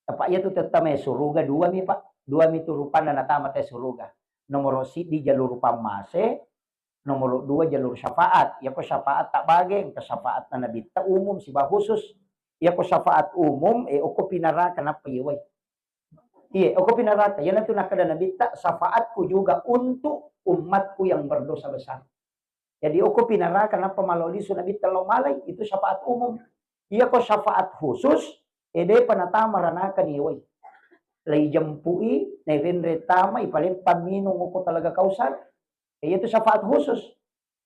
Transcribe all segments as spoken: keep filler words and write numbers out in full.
Tepa iya tu tettama suruga dua mi, Pak. Dua mi tu rupanna natama te suruga. Nomoro siddi jalur pammase, nomoro dua jalur syafaat. Iyako syafaat tak bage, engka syafaat na nabitta umum siba khusus. Iyako syafaat umum, eh, okko pinaraka nappa yewai. Iya, okko pinaraka. Yana tu nakada nabitta, syafaatku juga untuk umatku yang berdosa besar. Jadi okko pinaraka nappa malao lisu nabitta lao malai, itu syafaat umum. Iyako syafaat khusus, eh, depa natama ranaka ni wai. Lai jempui, nai renre tama, ipalempang minung okko talaga kausar. Eh, itu syafaat khusus.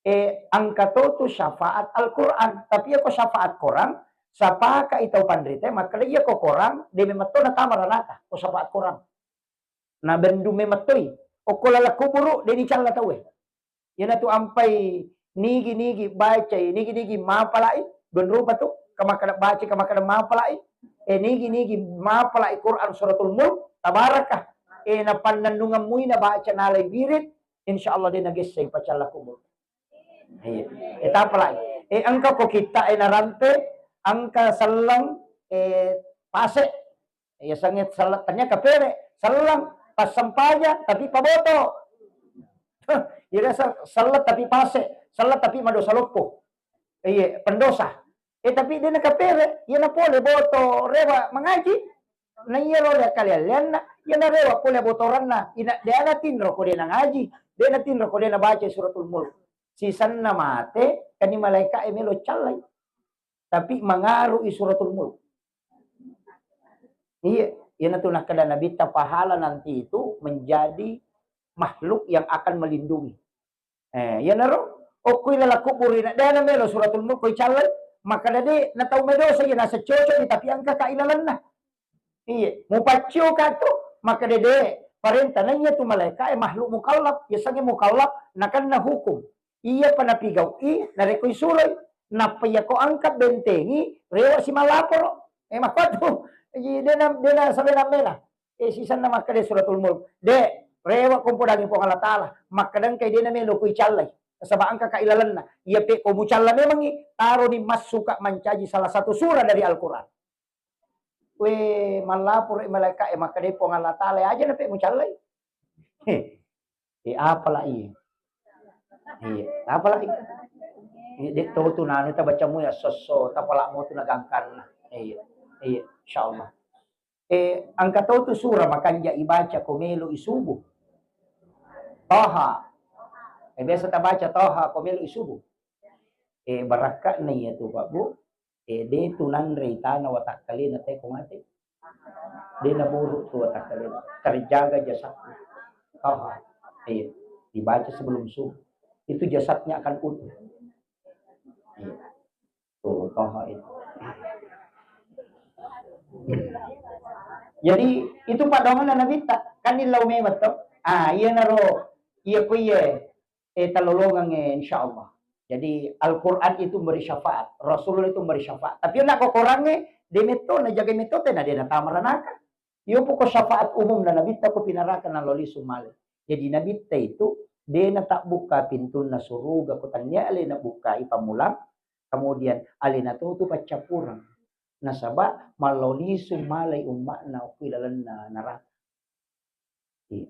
Eh, engka to tu syafaat Al-Quran. Tapi iyako syafaat Quran, sapaka itau panrita, makkada iyako Quran, de memetto natama ranaka, ko syafaat Quran. Na bendu memettoi. Okko laleng kuburu, de dicalla tauwe. Iyanatu ampai nigi-nigi bacai, nigi-nigi mapalai, don rupa tu, kamakkada baca, kamakkada mapalai. Eh, nigi-nigi mapalai Quran Suratul Mulk, tabaraka. Eh, napannennungeng mui nabaca nalai wirid, insya Allah de nagessai pacalla kuburu. Iya. Eh, tapalai. Eh, engka ko kitta, eh, narampe, engka selleng, eh, pase. Iya, sangit selleng, ternyata pere, selleng, passempajang, tapi paboto. Iya, se-, selleng tapi pase, selleng tapi madosa loppo. Iya, pendosa. Eh, tapi de nakapere, iya napole boto rewa mangaji. Na iyaro riakkaleallianna, iya narewa pole botoranna. Ina, de natinro ko de nangaji, de natinro ko de nabaca Suratul Mulk. Sisenna mate, kani malaika e melo callai. Tapi mangaru i Suratul Mulk. Iya, iyanatu nakkada Nabitta, pahala nanti itu menjadi makhluk yang akan melindungi. Eh, iyanaro, okkoi laleng kuburu ina, de namelo Suratul Mulk ko icallai, makkada de, na tau medosa iya, naseng cocok ni, tapi engka ka ilalenna. Iya, mupaccio ka tu, makkada de, parenta naiya tu malaika e makhluk mukallaf, yasengnge mukallaf, nakenna hukum. Iya pa napigau'i, narekko isuroi, nappa iyako engka bentengi, rewa si mallaporo. Eh, makkatu, dena, dena samena mena. Eh, sisenna makkeda Suratul Mulk, "De, rewa ko podangi Puang Allah Taala, makkeda engkai de namelo ko icallai, nasaba engka ka ilalenna." Iya pe ko mucalla memangi, taroni massuka mancaji salah satu surah dari Al-Quran. We, mallaporo i malaika e, makkeda Puang Allah Taala, "Aja na pe mucallai." He. Eh, apala iya? Iya, apala iya? Eh, de to tu nanu tabaca mu ya sosso, tapala mo tu nagangkanna. Iya, iya, insyaallah. Eh, engka to tu surah makanja ibaca ko melo isubu. Toha. Eh, biasa tabaca Toha ko melo isubu. Eh, barakka'na iya tu, Pak, Bu. Eh, de tu nanre itana watakkalena te ko mate. De naburuk tu watakkalena. Terjaga jasadku. Toha. Iya. Dibaca sebelum subuh. Itu jasadnya akan utuh. Iya. Tuh, Toha itu. Jadi, itu paddoanganna Nabitta. Kan illau memang to. Ah, iya naro. Iya ko iya. Eh, talolongang, eh, insyaallah. Jadi, Al-Quran itu memberi syafaat, Rasulullah itu memberi syafaat. Tapi nak ko Quran, eh, de metto, najaga metto, tena de natama ranaka. Iyo poko syafaat umum na Nabitta ko pinaraka nalao lisu male. Jadi, Nabitta itu de natabbuka pintunna suruga ko tannia ale nabukkai pammulang, kemudian alena to tu paccappureng. Nasaba mallao lisu malai umma'na okko ilalenna naraka. Iya.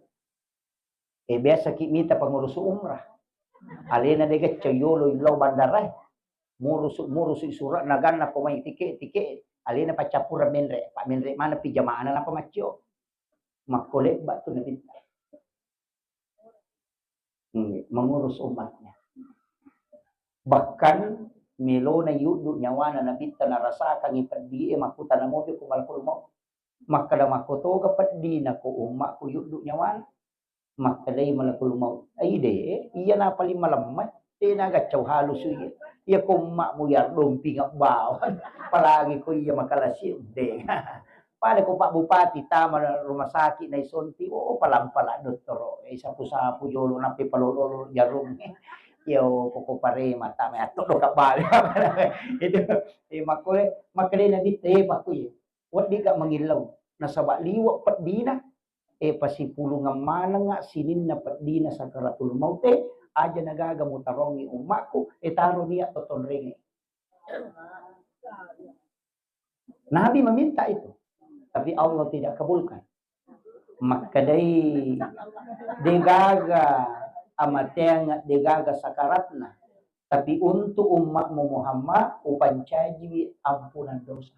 Eh, biasa ki mita pengurus umrah. Alena de gacco yolo illau bandara. Murusu, murusu surat naganna ko mai tike, tike. Alena paccappureng menre, Pak, menre mana pi jamaahna napa maccio. Makko lebba tu Nabitta. Hmm, mengurus umatnya. Bahkan melona yuddu nyawana Nabitta narasakangi peddi e makkutana mopi ku malakul maut. Makkeda, "Makkotoga peddina ko ummakku yuddu nyawana?" Makkedai malakul maut, "Ai de, iya na paling malemma, de nagaccau halusu iya. Iya ko ummakmu yar dompinga bawang, apalagi ko iya makalasi de." Pada ko Pak Bupati tama rumah sakit naisonti, oh, palang-palang dottoro, eh, sapu-sapu jolo, nappi palolo-lolo jarung. Iyo, poko parema tama atto doka bale. Itu, eh, makkoe, makkedai Nabitta, eh, pakku iya. Weddigga mangillau, nasaba liwe peddina, eh, pasipulungeng manengnga sininna peddina sakaratul maute, aja nagaga mutarongi ummakku, eh, taro nia to tonrenge. Nabi meminta itu. Tapi Allah tidak kabulkan. Makkedai, degaga amateang, degaga sakaratna, tapi untuk ummatmu Muhammad upancajiwi ampunan dosa.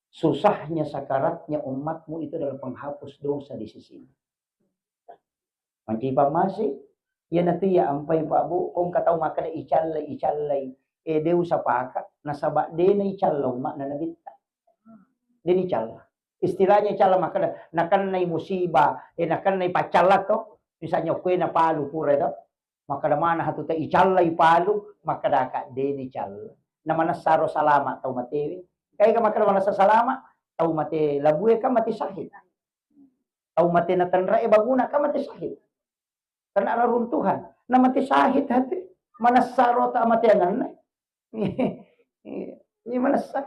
Susahnya sakaratnya umatmu itu adalah penghapus dosa di sisinya. Mancaji pammase, iyanatu iya ampai Pak Bu, ko engka tau makkeda icallai, icallai. Eh, de usapaka, nasaba de naicalla ummakna Nabitta. De nicalla. Istilahnya icalla makkeda, nakennai musibah, eh, nakennai paccalla to. Misalnya kue napalu pura to. Makkeda mana hatu ta icallai palu, makkedaka de nicalla. Na manessaro salama tau matewe. Kaika makkeda manessa salama, tau mate labue kan mate syahid. Tau mate natenre'e banguna kan mate syahid. Karena reruntuhan. Na mate syahid hati. Manessaro ta amateangenna. Iya, manessa.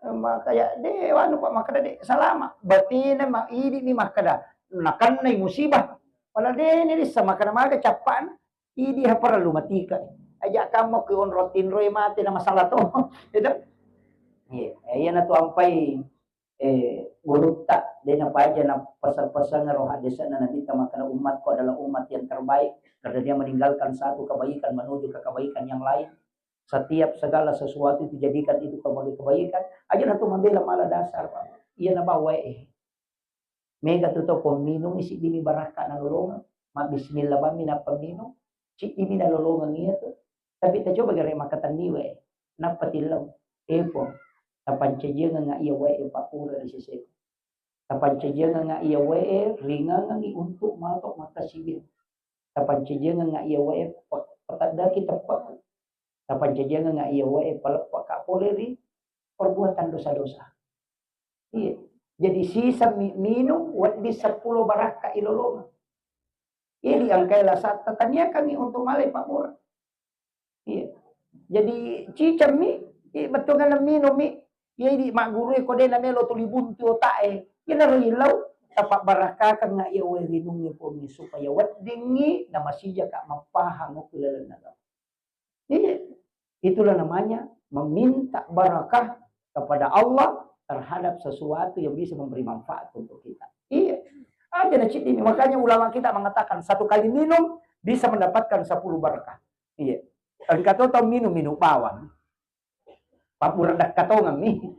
Makanya de wanu Pak makkeda de salama. Batena ma idi mi makkeda nakennai musibah. Padahal de ni dissa makkeda maga cappana. Idi ha parellu matika. Aja kammo ki onro tinroi mate na masalah to. Itu. Iya, iyanatu ampai eh, gurutta, de napaja napeseng-peseng ro haddese'na Nabitta makkeda, "Umatku adalah umat yang terbaik karena dia meninggalkan satu kebaikan menuju ke kebaikan yang lain. Setiap segala sesuatu itu jadikan itu sebagai kebaikan." Aja natu mabela mala dasar, Pak. Iya nabawa eh. Mega tu tau ko minung siddimi barakka nalolongeng. Mabbismillah bammi nappa minung. Siddimi nalolongeng iya tu. Tapi tacoba gare makkatenni wae. Nappa tillau. Epo. Tapancajiangengnga iya wae pappura ri seseku. Tapancajiangengnga iya wae ringangengngi untuk mato makkasiwiang. Tapancajiangengnga iya wae pe-, peteddaki teppeku. Tapancajiangengnga iya wae paleppeka pole ri perbuatan dosa-dosa. Iya. Jadi siseng mi minung wedding seppulo barakka ilolongeng. Iya diangkai lasatta taniakangngi untuk malai pabbura. Iya. Jadi cicemmi, iya, bettuanna minummi. Iya idi maggurue ko de namelo tuli buntu otak e. Iyanaro illau, tapabbarakkakengnga iya wae rinungnge Puangnge supaya weddingngi namasijaka mappahang okko lalenna agama. Iya. Itulah namanya meminta barakah kepada Allah terhadap sesuatu yang bisa memberi manfaat untuk kita. Iya. Aja na ciddimi. Makanya ulama kita mengatakan satu kali minum bisa mendapatkan sepuluh barakah. Iya. Engka to tau minum, minum bawang. Pabbura dakka tongemmi.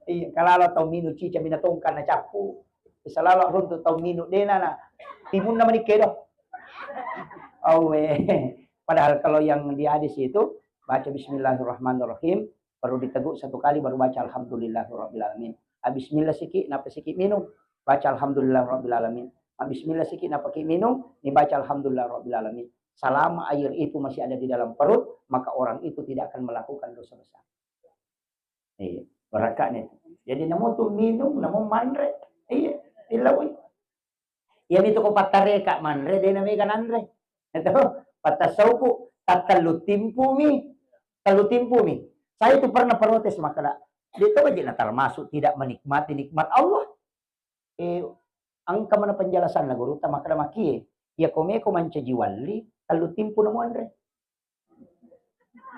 Iya, kalalo tau minum cica mina tongka na cappu. Bisa lalo runtu tau minum dena na timunna mani kedo. Awe. Padahal kalau yang di hadis itu baca bismillahirrahmanirrahim, baru diteguk satu kali, baru baca alhamdulillahirabbil alamin. Ah, bismillah siki, napa siki minum, baca alhamdulillahirabbil alamin. Ah, bismillah siki, napa ki minum, ni baca alhamdulillahirabbil alamin. Selama air itu masih ada di dalam perut, maka orang itu tidak akan melakukan dosa besar. Iya, barakka ni. Jadi namo tu minum, namo manre. Iya, ilawi. Iyami tu ko pattareka manre, de na mega nanre. Itu, pattasauku, tattellu timpumi. Tellu timpumi. Saya itu pernah protes makkeda, de to je na termasuk tidak menikmati nikmat Allah. Eh, engka mana penjelasanna gurutta makkeda makie, iya ko meko mancaji walli, tellu timpu na muanre.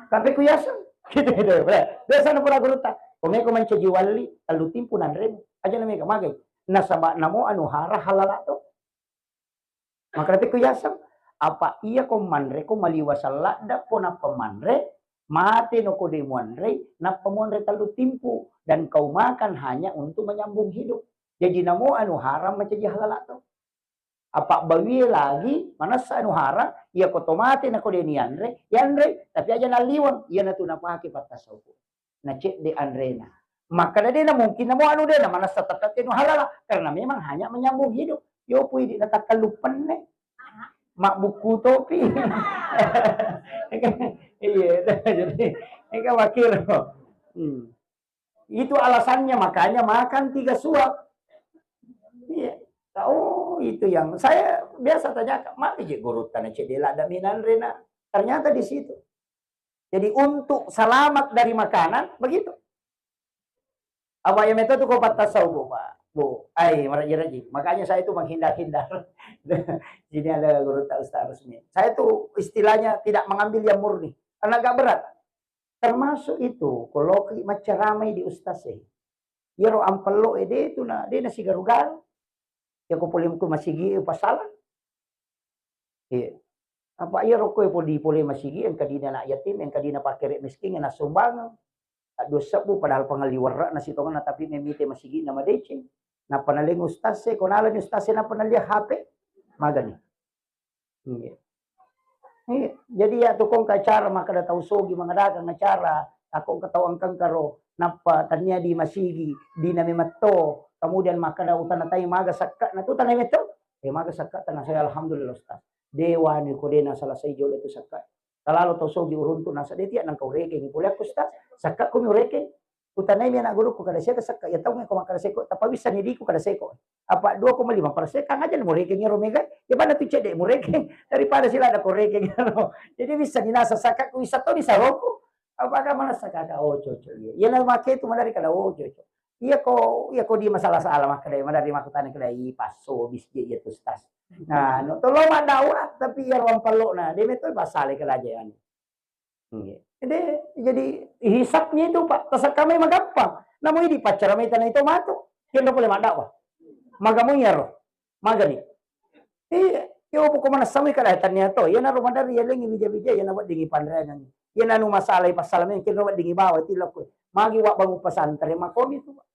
Tapi ku yaseng. Gitu, gitu. Biasa na pura gurutta. Ko meko mancaji walli, tellu timpu nanremu. Aja na mega magai. Nasaba namo anu hara halala to. Makkeda ku yaseng, apa iya ko manre ko maliwa salladda ko nappa manre, mate no ko de muanrei, nappa muanre tellu timpu, dan kau makan hanya untuk menyambung hidup. Jadi namo anu haram mancaji halala to. Apa bawie lagi manessa anu haram, iya ko to mate na ko de nianre, yanre, tapi aja nalliweng, iya natu napake pattasauku. Na cedde anrena. Makkeda de na mungkin namo anu de na manessa tette nu halala, karena memang hanya menyambung hidup. Yo pui di na takkallu penne. Mabbukku topi. Iya, jadi ega wakil. Hmm. Itu alasannya makanya makan tiga suap. Iya. Oh, itu yang saya biasa tanyakan, "Magi je gurutta na cedde ladda minanre na?" Ternyata di situ. Jadi untuk selamat dari makanan begitu. Apa yang itu tuh kau patah tahu, Bu, Pak? Bu, ai meraji-raji. Makanya saya itu menghindar-hindar. Sini ada gurutta Ustaz Rusmi. Saya tuh istilahnya tidak mengambil yang murni. Karena agak berat. Termasuk itu, kalau ki maceramai di ustaz eh. Iyaro ampello e de tu na, de nasigaru-garu. Iyako pole ko masigi e pasala. Iya. Apa iyaro ko pole, pole masigi, engka dina anak yatim, engka dina pakere miskin, na sumbangeng. Dua sebbu padahal pangelli werre'na sitongenna, tapi memite masigi na madeceng. Nappa naleng ustaz e, ko nalani ustaz e, nappa nalia H P. Magani. Iya. Iya. Jadi ya tu kongka acara makkeda tau sogi mangadakang acara, takko engka tau engka-engka ro, nappa tania di masigi, dina memetto, kemudian makkeda utana tai maga sakka, na tu tanai metto, eh maga sakka tanah saya alhamdulillah ustaz. Dewa ni ko dena selesai jole tu sakka. Kalalo tau sogi uruntu nasa de tiak nangka urekeng, pole aku ustaz, sakka kumi urekeng. Utanai mi anak guruku kada seka sakka, ya tau ko makkada seko, tappa bisa ni diku kada seko. Apa dua koma lima persen kang aja ni murekeng ero mega, ya mana tu cedde murekeng daripada sila ada korekeng ero. Jadi bisa ni nasa sakka ku bisa to ni saroku. Apa ka mana sakka ka, oh cocok iya. Iya na make tu madari kada, oh cocok. Iya ko, iya ko di masalah-salah makkada, madari makkutana kada, i passo bis je iya tu stas. Nah, no tolo maddawa tapi iya ruang pallona, de metto pasale kada aja yani. Iya. Jadi, jadi hisabnya itu, Pak, tasakka mai magampang. Namu idi paccara mai tanai to matu. Kenro pole maddawa. Maga mo iyaro. Magani. Iya, yo buko manassamui kada tania to. Iya naro madari ya lengi bija-bija ya nawa dingi panreangan. Iya nanu masalah pasal men kenro dingi bawa tilakku. Magi wa bangun pesantren makomi tu, Pak.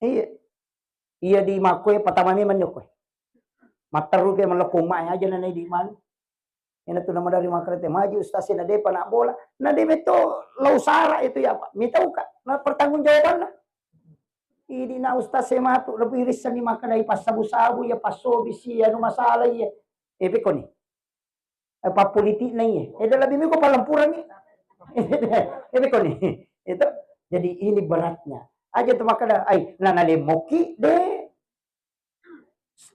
Iya. Iya di makkoe patama memang nyokoe. Matteru ke melekung mai aja nana di manu. Ina tu nama dari makrete maju ustaz na depa nak bola. Na de metto lau sara itu ya Pak. Mitau ka. Na pertanggungjawabanna. Idi na ustaz e matu lebih risan ni makkadai passabu-sabu ya passobi si anu masalah iya. Eh pekoni. Eh, pappolitik na iya. Eh, dalam minggu palempuran ni. Eh, pekoni. Itu. Jadi ini beratnya. Aja tu makkada, ai, nana lemoki de.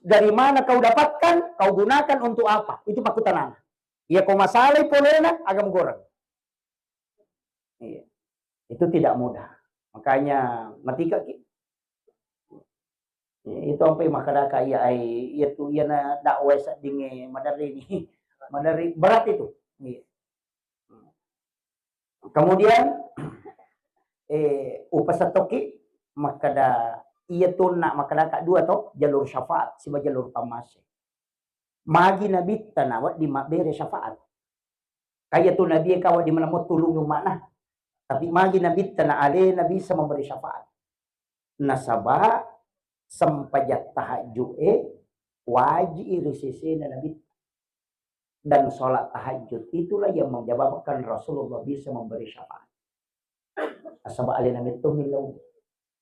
Dari mana kau dapatkan, kau gunakan untuk apa? Itu pakutanana. Iya kau masalai polena, agam goreng. Iya. Itu tidak mudah. Makanya matika ki. Iya, itu sampai makadaka iya ai, iya tu iya na dakwah seddinge madari ni. Madari berat itu. Iya. Kemudian eh upasattoki makkada iya tunna makkadaka dua to, jalur syafaat siba jalur pammase. Magi nabitta na wedding mabbere syafaat. Kaya tu nabi e ka wedding malemmo tulungi umma'na. Tapi magi nabitta na alena bisa memberi syafaat. Nasaba sempajang tahajud e wajib ri sesena nabitta. Dan sholat tahajud itulah yang menyebabkan Rasulullah bisa memberi syafaat. Nasaba alena metto millau.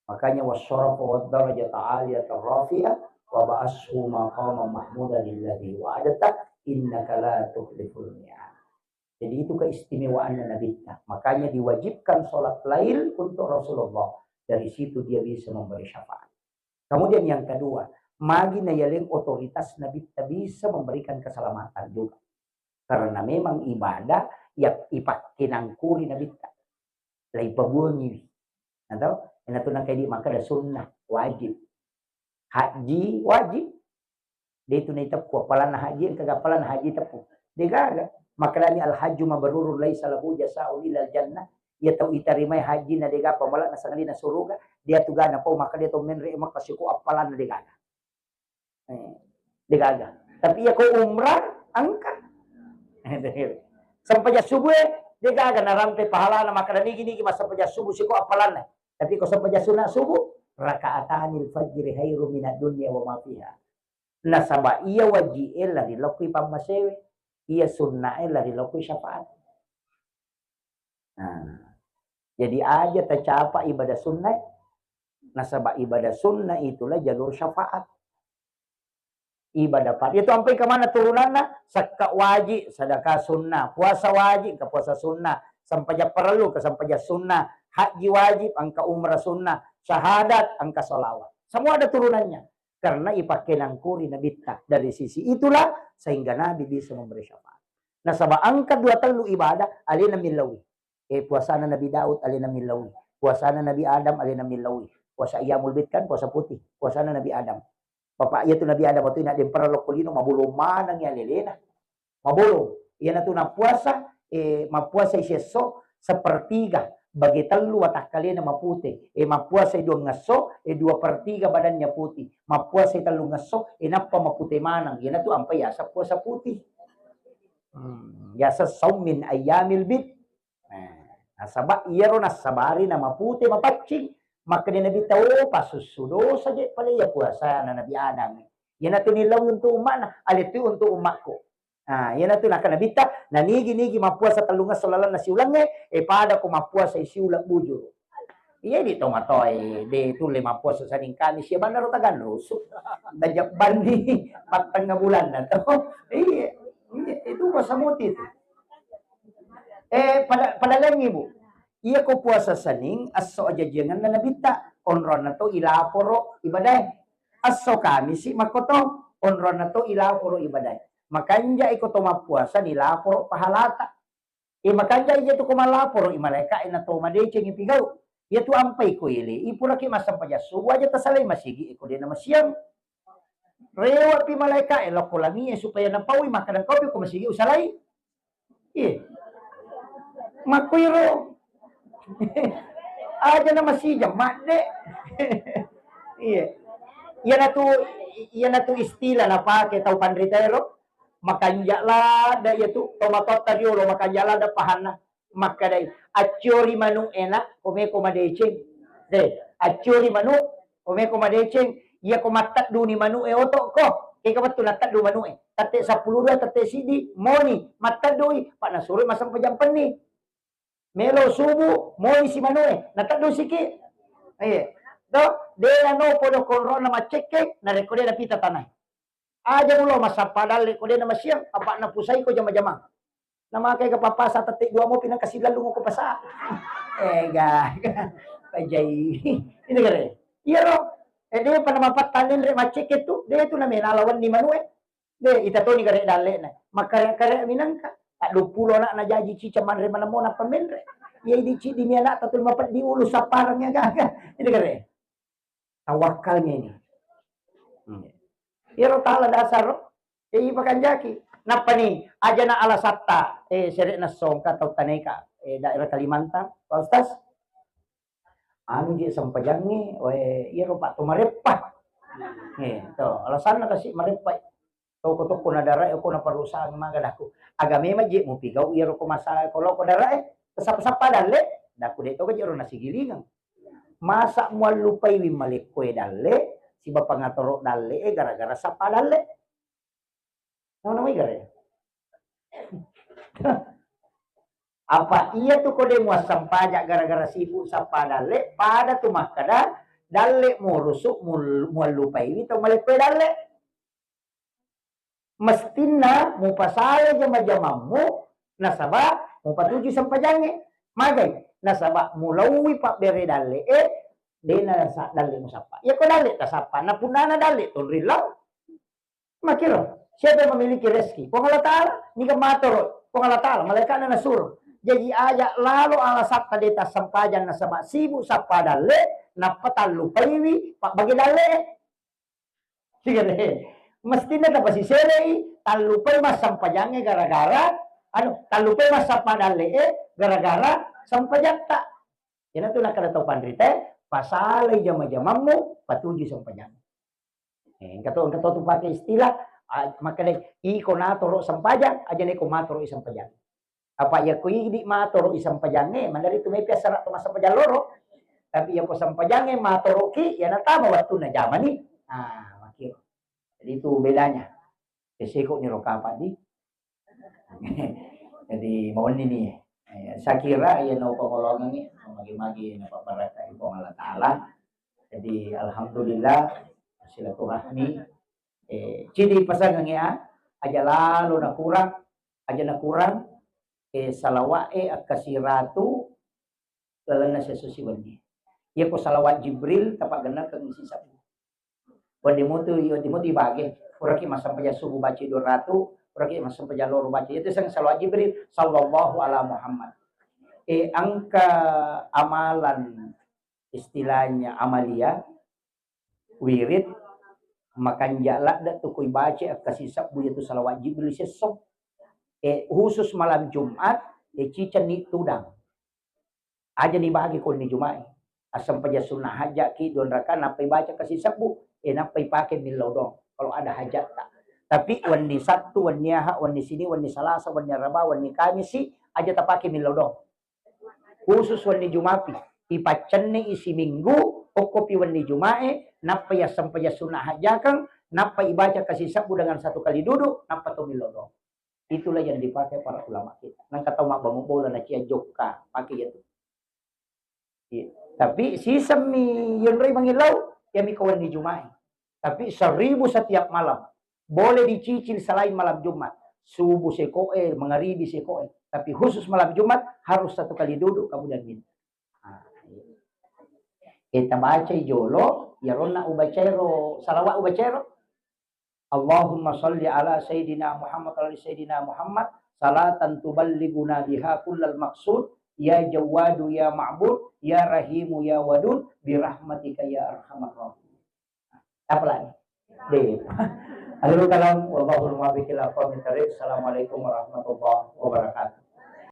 Makanya wasyarafa wad darajata aliyatan rafi'ah wa ba'ashu maqaman mahmudan alladzi wa'adta innaka la tukhliful mi'ad. Jadi itu keistimewaannya Nabitta. Makanya diwajibkan sholat lail untuk Rasulullah. Dari situ dia bisa memberi syafaat. Kemudian yang kedua, magi na yaleng otoritas Nabitta bisa memberikan keselamatan juga. Karena memang ibadah yang ipakkenangkuri Nabitta. Laipabuangiwi. Atau enatu nangka idi makkada sunnah, wajib. Haji wajib. De tu naiteppu appalanna haji, engka ga appalanna haji teppu. Degaga. Makkedani al hajju mabrurun laisa lahu jasaun illa al jannah. Iya tau itarimai haji na dega pamalana sangadina suruga, dia tu gana pau makkeda to menre Makkah siko appalanna degaga. Eh, degaga. Tapi iya ko umrah engka. Sempajang subuh e degaga narampe pahalana makkeda nigi-nigi massempajang subuh siko appalanna. Tapi ko sempajang sunat subuh, rakaatanil fajri khairum minad dunya wa ma fiha. Nasaba iya waji e lari lokki pammasewe, iya sunna e lari lokki syafaat. Nah, jadi aja tacapa ibadah sunnah, nasaba ibadah sunnah itulah jalur syafaat. Ibadah fard. Itu ampai kemana turunanna? Sekka wajib, sedekah sunnah, puasa wajib, ke puasa sunnah, sempajang perlu, ke sempajang sunnah, haji wajib, engka umrah sunnah, syahadat, engka salawat. Semua ada turunannya. Karena ipakkenangkuri Nabitta. Dari sisi itulah sehingga Nabi bisa memberi syafaat. Nasaba engka dua tellu ibadah alena millaui. Eh, puasana Nabi Daud alena millaui. Puasana Nabi Adam alena millaui. Puasa Ayyamul Bid kan, puasa putih. Puasana Nabi Adam. Bapak iya tu Nabi Adam waktu ina dempara lokko lino mabolong maneng ya lelena. Mabolong. Iyana tu napuasa, eh, mapuasa isesso sepertiga. bage tellu watakkalena mapute. E, mappuasai duangngesso, e, dua per tiga badannya putih. Mappuasai tellungngesso, e, nappa mapute maneng. Iyanatu ampai yaseng puasa putih. Hmm, yaseng saum min ayyamil bid. Nah, nasaba iyaro nassabari na mapute mapaccing. Makkeda Nabitta, "Oh, pasussu dosa je pale iya puasana Nabi Adam. Iyanatu nillau untuk umma'na, alettu untuk ummakku." Nah, iyanatu nakkeda Nabitta, "Nanigi-nigi mappuasa tellungngesso lalenna siulengnge, e pada ko mappuasa siuleng bujuru." Iya di tomatoae, de tulle mappuasa Senin Kamis, ya bannaro taganrusu. Tajabbanni pattengnga bulanna to. Iya, iya, itu puasa muti itu. Eh, pada, pada laingngi, Bu. Iya ko puasa Senin, esso ajajiangenna Nabitta, onronna to ilaporo ibadae. Esso Kamisi makkoto, onronna to ilaporo ibadae. Makanja iko to mappuasa nilaporo pahalata. E, makanja iyatu ko malaporo i malaeka'e na to madecengi pigau. Iyatu ampai ko ele, i puraki massempajang subuh aja tasalai masigi e ko dena masiang. Rewa pi malaeka'e lao ko langie supaya napaui makkeda engkau pi ko masigi usalai. Iya. Makkuiro. Aja na masijang madde. Iya. Iyanatu, iyanatu istilah napake tau panrita ero. Makanja ladde iyatu, tomatoatta riolo makanja ladde pahanna. Makkedai, "Acciori manu'e, Nak, ko meko madeceng." De, "Acciori manu', ko meko madeceng." Iya ko mattedduni manu'e oto'ko. Kega wettu natteddu manu'e. Tette seppulo dua, tette siddi, moni, matteddui, pa nasuroi massempajang penni. Melo subuh, moni si manu'e, nateddusiki. Iya. Do, de nano podo konrona maccekke, narekko de napita tanae. Aja mulo massappa dalle ko de namasiang, apa napusaiko jama-jamang. Namakai ke papasa tette dua mopi nangka silallung ko pasa. Ega, pajai. Ini kare. Iya ro. Eh, de pada mapattaneng re maccekke tu, de tu namena lawan ni manu'e. De, ita toni gare dalle'na. Makkare-kare minangka. Tadduppulo ana'na jaji cica manre manemmona pamenre. Iya idi ciddi mi ana'ta tuli mapeddi ulu sappareng ya gaga. Ini gare. Tawakkal meni. Hmm. Iyaro tala dasar ro. Eh, ipakanjaki. Nappa ni, ajana alasatta, eh, sere'na songka tau taneka, eh, daerah Kalimantan, Pak Ustaz. Anu je sempajangnge, wae, iyaro Pak to mareppa. Eh, to, alasanna kasi mareppa. Toko-toko na darae ko na perusahaan maga daku. Aga memang je mupigau iyaro ko masalah ko loko darae, sappa-sappa dalle, daku de to je ro nasigilingeng. Masa muallupaiwi malekkoe dalle, siba pangatoro dalle e gara-gara sappa dalle. Nawa-nawai gare. Apa iya tu ko de muassempajang gara-gara sibuk sappa dalle, pada tu makkeda dalle murusu mul-, muallupaiwi tau malekkoe dalle. Mestinna mupasale jama-jamammu nasaba mupatuju sempajangnge. Magai? Nasaba mulauwi pabbere dalle e, dena sa-, dalle musappa. Iya ko dalle tasappa, na punnana dalle tonrillau. Makkiro, siapa yang memiliki rezeki? Puang Allah Ta'ala. Niga matoro, Puang Allah Ta'ala, malaikatna nasuro. Jaji aja lalo alasatta de tassempajang nasaba sibuk sappa dalle, nappa tallupaiwi pabbage dalle. Sigare. Mestinna tapasiselei, tallupai massempajangnge gara-gara, anu, tallupai massappa dalle e gara-gara sempajatta. Iyanatu nakkeda tau panrita, pasalai jama-jamammu, patuju sempajang. Eh, engka to, engka to tu pake istilah, ah, makkeda, "Iko natoro sempajang, aja neko matoro i sempajang." Apa iya ko idi matoro i sempajangnge, mandari tu mai piassara to massempajang loro. Tapi iya ko sempajangnge matoroki, iya natama wattunna jamani. Ah, makkiro. Jadi itu bedanya. Peseko ni ro kapa di. Jadi, mawenni ni, eh, sakira iya no pangolongengi, magi-magi na pabbarakkai Puang Allah Ta'ala. Jadi, alhamdulillah, silaturahmi, eh, cidi pasangengi a, aja lalo nakurang, aja nakurang, eh, salawa'e akkasiratu, lalenna siesso siwenni. Iya ko salawat Jibril, tapaggennakeng isi sabbu. Wedding mutu, wedding mutu ibage. Puraki massempajang subuh baca dua ratu, puraki massempajang loro baca. Itu sang salawat Jibril, sallallahu ala Muhammad. Eh, engka amalan istilahnya amalia, wirid, makanja ladde tu koi baca akkasi sabbu yaitu salawat Jibril siesso. Eh, khusus malam Jumat, eh, cicenni tudang. Aja ni bagi ko wenni Juma'i. Assempajang sunnah hajjaki dua rakaat, nappa ibaca kasi sebbu, eh, nappa ipake millau doang kalau ada hajatta. Tapi wenni Sattu, wenni Aha, wenni Sini, wenni Salasa, wenni Araba, wenni Kamisi, aja tapake millau doang. Khusus wenni Jumapi. Ipaccenni siminggu, okkopi wenni Jumae, nappa yassempajang sunnah hajjakeng, nappa ibaca kasi sebbu dengan satu kali duduk, nappa to millau doang. Itulah yang dipakai para ulama kita. Nangka tau mabbangung bola na cia jokka, pakai itu. Iya. Tapi sisemmi yonroi mangillau, yami ko wenni Juma'i. Tapi seribu setiap malam. Boleh dicicil selain malam Jumat. Subuh sekoe, mengaribi sekoe. Tapi khusus malam Jumat harus satu kali duduk kemudian minta. Ah, iya. Kita baca jolo, ya ronna ubacero, salawat ubacero. Allahumma salli ala Sayyidina Muhammad, ala Sayyidina Muhammad, salatan tuballighuna biha kullal maqsud, ya Jawwadu ya Ma'bud, ya Rahimu ya Wadud, birahmatika ya arhamar rahimin. Apa lagi? Deh. Akhirul kalam, wallahul muwaffiq ila aqwamit thariq. Assalamualaikum warahmatullahi wabarakatuh.